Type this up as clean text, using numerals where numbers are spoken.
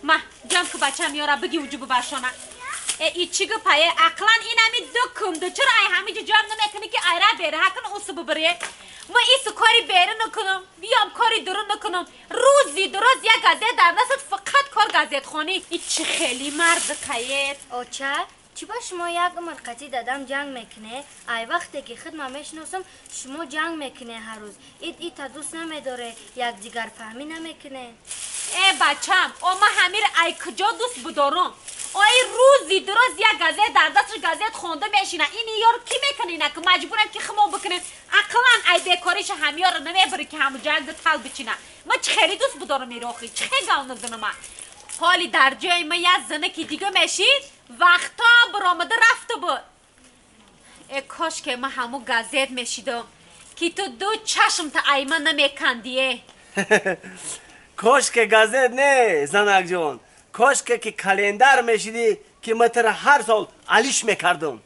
Ма ҷам ки бачам ёра биги уҷу бубаршона. Э, и чӣ гапае? Ақлан инами ду кумду чаро ай ҳамиҷа ҷам намекунӣ, ки айра бераҳа кун, усу бубире? Ма ису кори беру накунам, биём кори дуру накунам. Рӯзи дуроз як газет дар дастат, фақат кор газетхонӣ. И чӣ хели мардикает? Оча, чӣ ба шумо як умр қатӣ дадам ҷанг мекуне? Ай вақте ки худма мешиносам, шумо ҷанг мекуне ҳар рӯз. Ит ита дӯст намедоре, якдигарфаҳмӣ намекуне. Э, бачам, о, ма ҳамир ай куҷо дӯст будорум? Ой, рӯзи дуроз як газет дар дасташ, газет хонда мешина. Ин ёр кӣ мекунина, ки маҷбурам ки химо бикунем? Ақлан ай бекориша ҳамёро намебари, ки ҳаму ҷангда тал бичина. Ма чӣ хели дӯст будорум ирохи? Чӣ хел гав назанама? Ҳоли дар ҷои ма як зана ки дига мешид, вақто биромада рафта буд. Э, кош ке ма ҳаму газет мешидам, ки ту ду чашмта айма намекандие. Кошке газет не, занакҷон, кошке ки календар мешидӣ, ки ма тара ҳар сол алиш мекардам.